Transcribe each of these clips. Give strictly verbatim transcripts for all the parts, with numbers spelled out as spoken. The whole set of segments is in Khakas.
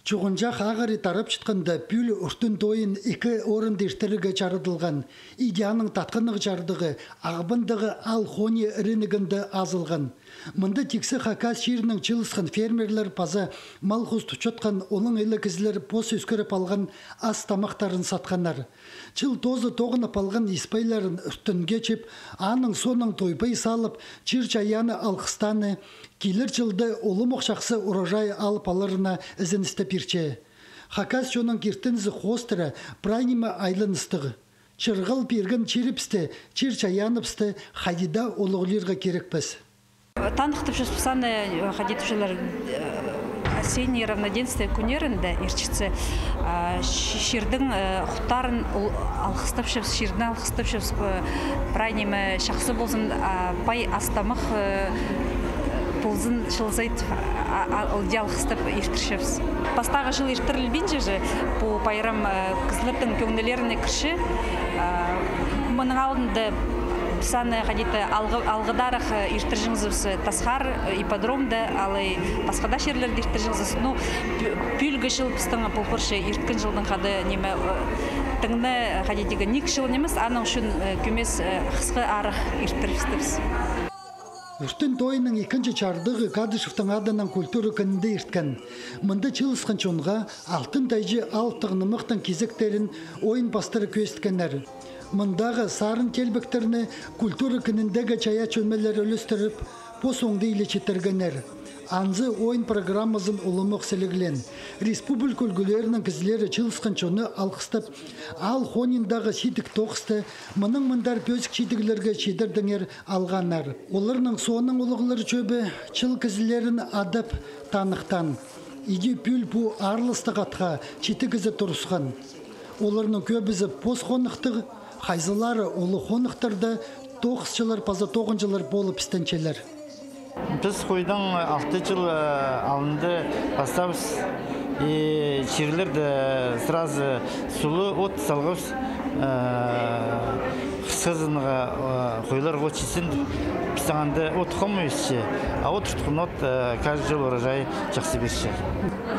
Чуғынҷах ағыры тарапчатханда пӱӱл Ӱртӱн тойын ікі орында иртірерге чарадылған. Иди аның татхыннығ чардығы Ағбандағы Аал Хони рыногында азылған. Мында тиксі Хакас чирінең чыылысхан фермерлер паза мал хостапчатхан олаң ила кізілер пос ӧскіріп алған ас-тамахтарын сатханнар. Чыл тооза тоғынып алған ис-пайларын Ӱртӱнге чіп, аның соонаң той-пай салып, чир-чайаанны алғыстааны, килер чылда улам ох чахсы урожай алып аларына ізеністі пирче. Хакас чонның киртінізі хоостыра прай ниме айланыстығ. Чырғал пирген чирібісті, чир-чайааныбысты хайди даа улуғлирға кирекпіс. Таныхтапчабыс аны, э, хайди тіпчелер, э, осеннее равноденствие кӱннерінде иртчетсе, а, чи-, чирдің, э, хустарын ол-, алғыстапчабыс, чирні алғыстапчабыс, э, прай ниме чахсы ползын, а, пай ас-тамах, э, ползын чыл сайын, а, а, ол даа алғыстап иртірчебіс. Пастағы чыл иртірілбинче же, пу пайрам, э, кізілернің кӧңнілеріне кірче, а, мының алнында піс аны хайди-да алғы-, алғыдарах, э, иртірҷеңзібіс, э, Тасхар, э, ипподромда, алай пасха даа чирлерде иртірҷеңзібіс. Ну, пӱ-, пӱӱлгі чыл пістің пол парча ирткен чылдың хада ниме, э, тың на, э, хайди тигі ниик чыл нимес, аның ӱчӱн, э, кӧмес, э, хысхы арах иртірібістібіс. Ӱртӱн тойының ікінҷі чардығы Кадышевтің адынаң культура кінінде ирткен. Мында чыылысхан чонға алтын тайҷы алыптығ нымахтың кизектерін ойын пастыра кӧзіткеннер. Мындағы сарын-теелбектерні культура кініндегі чайаачы ӧмелер ӱлестіріп, пос оңдайла читіргеннер. Анзы ойын программазын уламох сіліглеен. Республика ӱлгӱлерінің кізілері чыылысхан чонны алғыстап, Аал Хониндағы читіг тоғысты мынаң мындар пӧзік читіглерге чидірдеңер алғаннар. Оларның соонаң улуғлар чӧбі чыл кізілерін адап таныхтаан. Иди пӱӱл пу аарластығ атха читі кізі турысхан. Оларның кӧбізі пос хоныхтығ, хайзылары улуғ хоныхтарда тоғысчылар паза тоғынҷылар полып істенчелер. Піс хойдаң алты чыл, э, алнында пастаабыс, и чирлерде сразу сулу от салғабыс, э, хысхызынға, э, хойлар от читсін. Пістің анда от хомай ӧсче, а от тутхан от, э, каждый чыл урожай чахсы пирче.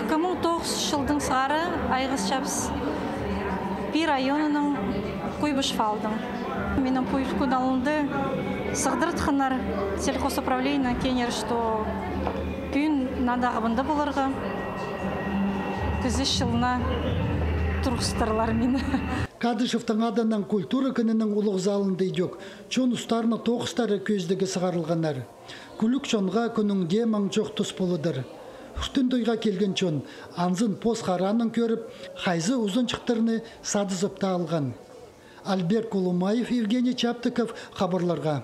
Ікі муң тоғызынҷы чылдаң сығара айғасчабыс. Пир районының Куйбышев аалдаң. Минің пу ӱс кӱн алнында сығдыратханнар сельхозуправлениенең кӧнер, что пӱӱн надо Ағбанда поларға, кізі чылына турғыстарлар мині. Кадышевтің адынаң культура кінінің улуғ залында идӧк чон устарының тоғыстары кӧзідіге сығарылғаннар. Кӱлӱк чонға кӱннің дее маң чох тус поладыр. Ӱртӱн тойға килген чон анзын пос хараанаң кӧріп, хайзы узанҷыхтарны садызып та алған. Альберт Кулумаев, Евгений Чаптыков, хабарларға.